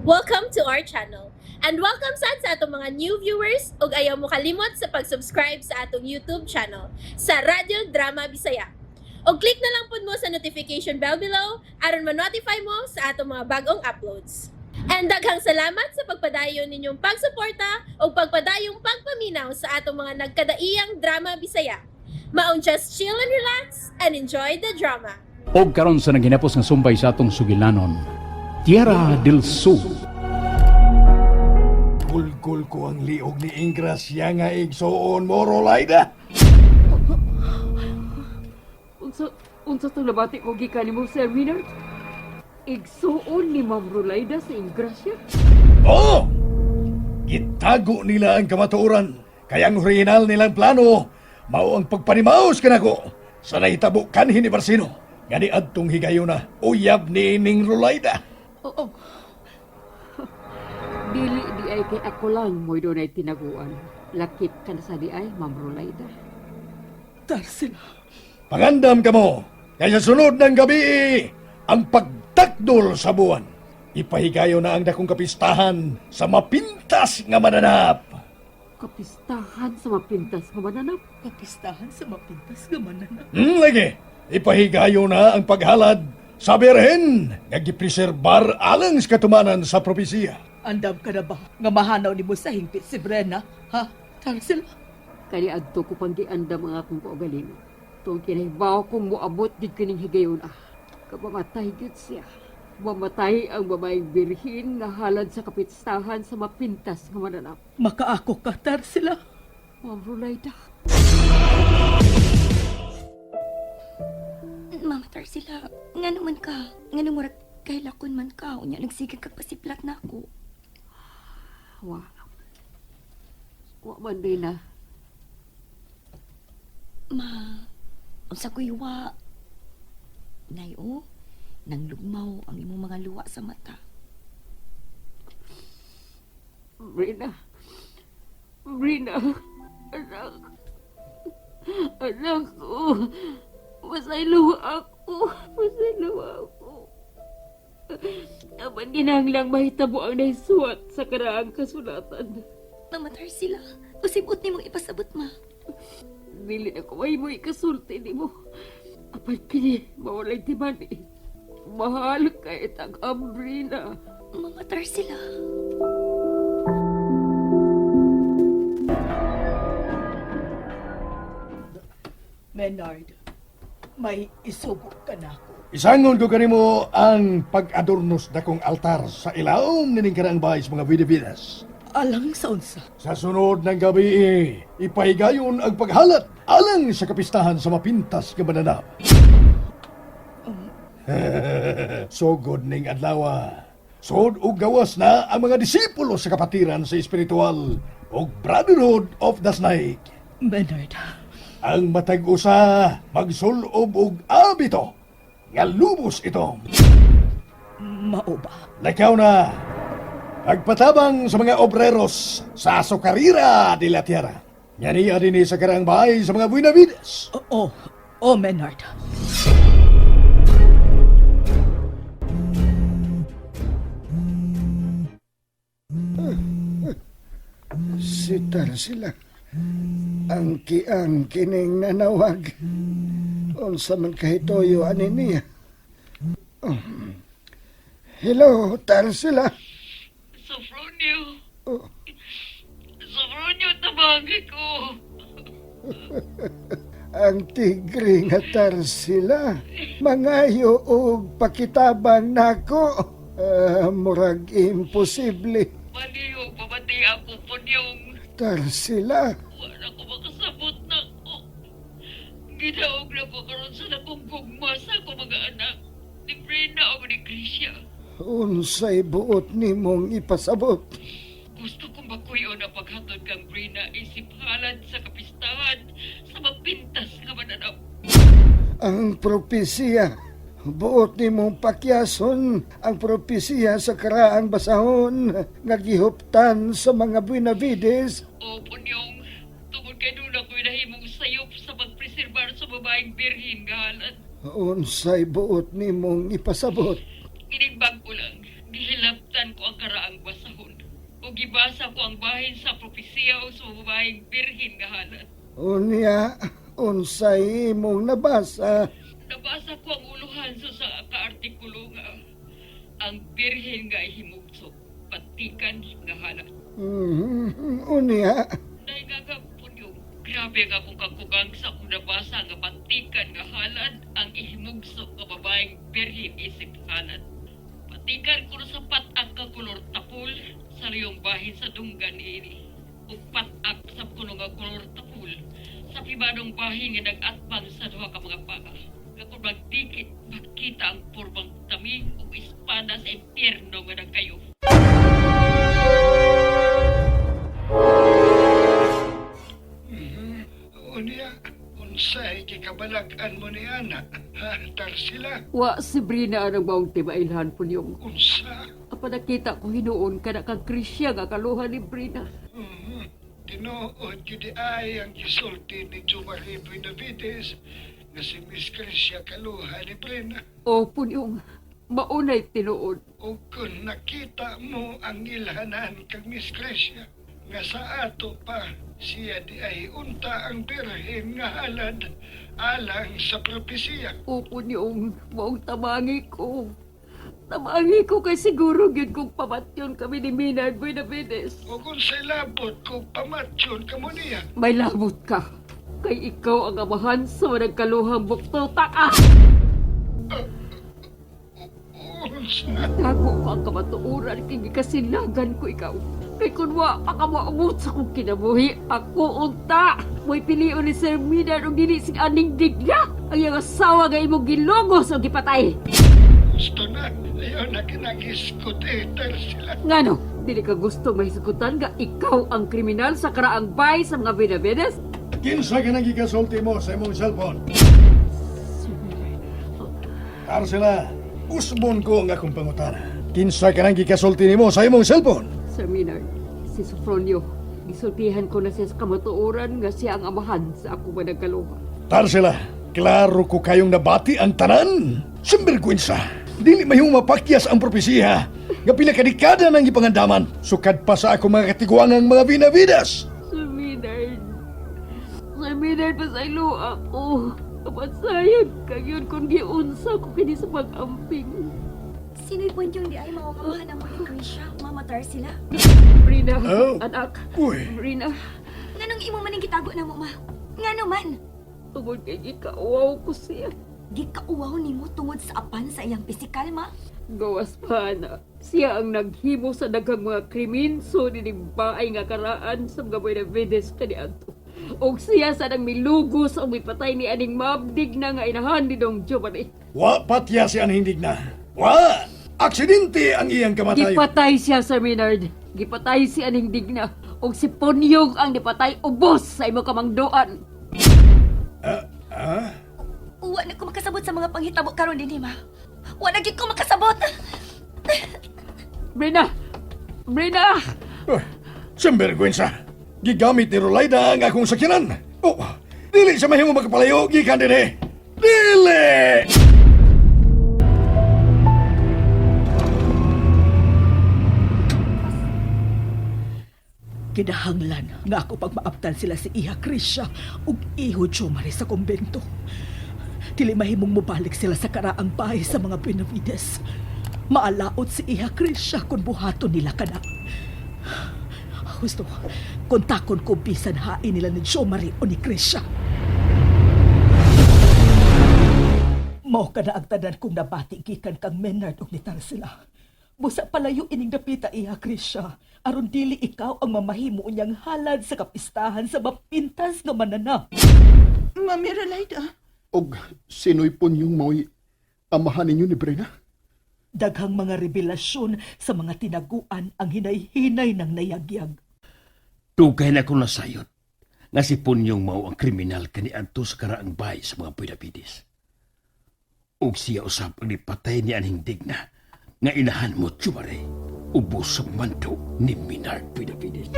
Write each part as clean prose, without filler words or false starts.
Welcome to our channel. And welcome sad sa atong mga new viewers ug ayaw mo kalimot sa pag-subscribe sa atong YouTube channel sa Radyo Drama Bisaya. Og click na lang pud mo sa notification bell below aron ma-notify mo sa atong mga bagong uploads. And daghang salamat sa pagpadayon ninyong pagsuporta ug pagpadayong pagpaminaw sa atong mga nagkadaiyang drama Bisaya. Maong just chill and relax and enjoy the drama. Og karon sa naghinapos nga sumbay sa atong sugilanon, Tierra del Sur. Kulkul ko ang liog ni Ingrasya nga igsuon mo, Rolaida. Unsa to nabati ko gikan nimo, Sir Maynard? Igsuon ni Ma'am Rolaida sa Ingrasya? Oo! Gitago nila ang kamatuoran. Kaya ang original nilang plano, mao ang pagpanimaos kanako sa nahitabo kanhi ni Barsino. Gani adtong higayuna, uyab ni ning Rolaida. Oo. Dili di ay kay ako lang mo'y dunay tinaguan. Lakip ka na sa di ay, Ma'am Rolaida. Tarsila. Pangandam ka mo, kaya sa sunod ng gabi, ang pagtakdol sa buwan. Ipahigayo na ang dakong kapistahan sa mapintas nga mananap. Kapistahan sa mapintas nga mananap. Kapistahan sa mapintas nga mananap. Lagi, ipahigayo na ang paghalad sa Birhen nga gipreserbar alang sa katumanan sa propesiya. Andam ka na ba nga mahanaw nimo sa hingpit si Brenna? Ha? Tarsila. Kani adto ko pang giandam ang akong kaugalingon. Tuong kinahibaw kong moabot gid kining higayon ah. Kapamatay gid siya. Mamatay ang babaeng birhin nga halad sa kapistahan sa mapintas nga mananap. Makaako ka, Tarsila. Ma'am Rolaida. Mama Tarsila, nga naman ka. Nga murag kahilakon man ka. Unya, nagsigag kag pasiplat na ako. Wa. Wa man din na. Ma, unsa ko'y wa. Nay, oh, nang lugmaw ang imong mga luwa sa mata. Brina. Brina. Anak. Anak ko. Masaylo ako. Masaylo ako. Apan ginahanglang mahitabo ang naisuwat sa karaang kasulatan. Mama Tarsila, usibot nimong ipasabot, ma. Dili na ko mahimo ikasulti nimo. Apan kini, mawalay timan eh. Mahal kay tag Brina. Mama Tarsila. Menard, may isugo ka na ako. Isangon ko kanimo ang pag-adornos dakong altar sa ilawom nining karaang bahay sa mga Vidavidas. Alang sa unsa. Sa sunod ng gabi, ipahigayon ang paghalat alang sa kapistahan sa mapintas nga mananap. Sugod ning adlaw. Sud og gawas na ang mga disipulo sa kapatiran sa espiritual ug Brotherhood of the Snake. Menard, Ang matag usa magsulob og abito nga lubos ito. mao ba? Lakaw na. Pagpatabang sa mga obreros sa Azucarera de la Tierra. Nga niya dinhi sa karaang bahay sa mga Buenavides. Oo, oh, Menard. Si Tarsila. Ang kiang kining nanawag. Unsa man kahitoyo ani niya. Oh. Hello, Tarsila. Sofronio. Oh. Sofronio, tabagi ko. Ang tigre nga Tarsila. Mangayo og pakitabang nako. Ah, murag imposible. Palihog, pamati ako po niyong. Tarsila. Wala ko makasabot na ako. Ginaog na ko karon sa nakong gugma sa akong mga anak. Ni Brenda o ni Grisha. Unsay buot nimong ipasabot. Gusto kong bakuyo na paghatod kang Brina isip halad sa kapistahan sa mapintas nga mananap. Ang propesiya. Buot nimong pakyason ang propesiya sa karaang basahon nga gihuptan sa mga Buenavides. O punyong, tungod kay doon ako'y nahimong sayop sa pagpreserbar sa babaeng birhin nga halad. Unsay buot nimong ipasabot. Inigbag ko lang, gihilaptan ko ang karaang Gibasa ko ang bahin sa propesiya o sa babaeng birhen nga halad. Unya, unsay imong nabasa? Nabasa ko ang uluhan sa sa kaartikulo nga ang birhen nga ihimugsok patikan nga halad. Unya, Naigagapon yung grabe nga akong kakugang sa akong nabasa nga patikan nga halad ang ihimugsok nga babaeng birhen isip halad. Patikan kuno sa pat-ak ka kolor tapol sa liyong bahin sa dunggan ini. Ug pat-ak sa kuno nga kolor tapol sa pribadong bahin nga nag-atbang sa duha ka mga paa. Nga kung magdikit, makita ang purbang taming ug espada sa impyerno nga nagkayo. Unya, unsay gikabalag-an mo ni ana? Ha, Tarsila? Wa si Brina ang maong timailhan po niyong. Unsa? Apa nakita ko hinuon kana kang Krisya nga kaluhan ni Brina. Tinuod gyud ay ang gisulti ni Jomari Benavides nga si Miss Cresia kaluha ni Brina. O punyong, maunay tinuod. O kung nakita mo ang ilhanan kang Miss Cresia nga sa ato pa siya di ay unta ang birhen nga halad alang sa propesiya. O punyong, maong tamangi ko. Tamangi ko kay siguro gyud kung pamatyon kami ni Minard Buenavides. O kung sa labot kung pamatyon ka mo niya. May labot ka. Kay ikaw ang amahan sa managkaluhang bukto taka. Unsa? Tago ko ang kamatuoran kay gikasinagan ko ikaw. Kay kun wa pa ka maabot sa akong kinabuhi, ako unta. Mo'y pilion ni Sir Minan og dili sing aning digna. Ang iyang asawa nga imong gilongos og gipatay. Gusto na. Ayaw na kinagisgot eh, Tarsila. Ngano, dili ka gusto mahisgutan nga ikaw ang kriminal sa karaang bay sa mga Benavides? Kinsa ka nang gikasulti mo sa imong cellphone? Tarsila, usbon ko ang akong pangutana. Kinsa ka nang gikasulti nimo sa imong cellphone? Sir Minard, si Sofronio, gisultihan ko na siya sa kamatuoran nga siya ang amahan sa ako managkaluha. Tarsila, klaro ko kayong nabati ang tanan. Simbergwensa, dili mahimong mapakyas ang propesiya nga pila ka dekada nang gipangandaman. Sukad pa sa ako mga katiguangang mga Benavides. Sir Minard, Sir Minard, pasaylo ako. Kapasayag kayon kung giunsa ko kini sa pag-amping. Sino'y Punyong di ay maungamahan ang mga Krisha, Mama Tarsila? Brina, Oh. anak. Uy. Brina, Nganong imo man ang gitago na mo, ma? Ngano man? tungod kay gikauwaw ko siya. Gikauwaw nimo tungod sa apan sa iyang pisikal, ma? Gawas pa na. Siya ang naghimo sa daghang mga krimen so baay nga karaan sa mga Buenavides kaniadto. Og siya sa nang milugo sa umipatay ni aning mabdig na nga inahan ni Dong Giovanni. Wa patya si anhindig na. Wa! Aksidente ang iyang kamatayon. Gipatay siya, Sir Maynard. Gipatay si aning digna. Og si Ponyong ang nipatay ubos sa imo kamangdoan. Ah? Uwa na ko makasabot sa mga panghitabo karon dinhi, ma. Wa na gyud ko makasabot. Brina! Brina! Oh, Simbergwensa. Gigamit ni Rolaida ang akong sakyanan. Oh, dili sa mahimo makapalayo gikan dinhi. Dili! Kinahanglan nga ako pagmaabtan sila si Iha Krisha ug Iho Jomari sa kumbento. Dili mahimong mobalik sila sa karaang bahay sa mga Benavides. Maalaot si Iha Krisha kung buhaton nila kana. Husto, kontakon ko bisan hain nila ni Jomari o ni Krisha. Mao ka na ang tanan kong nabati gikan kang Menard ug ni Tarsila. Busa palayo ining dapita iha Krisha, aron dili ikaw ang mamahimo niyang halad sa kapistahan sa mapintas nga mananap. Mami Relaida, Og sino'y punyong mao'y amahan ninyo ni Brena? Daghang mga revelasyon sa mga tinaguan ang hinay-hinay ng nayagyag. Dugay na akong nasayod nga si Punyong mao ang kriminal kaniadto sa karaang bahay sa mga Benavides. Ug siya usab ang nipatay ni anhing digna nga inahan mo Chumare ubos sa manto ni Minard Benavides.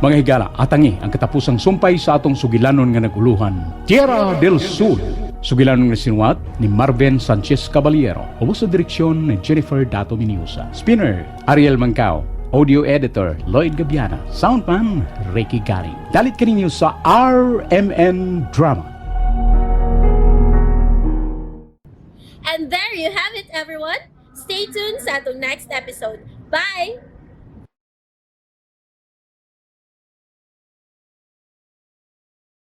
Mga higala, atangi ang katapusang sumpay sa atong sugilanon nga naguluhan. Tierra del Sur. Sugilanon nga sinuwat ni Marvin Sanchez Caballero. Ubos sa direksyon ni Jennifer Dato Miniusa. Spinner, Ariel Mancao. Audio Editor, Lloyd Gabiana. Soundman, Ricky Garing. Dalit kaninyo sa RMN Drama. And there you have it, everyone. Stay tuned sa atong next episode. Bye!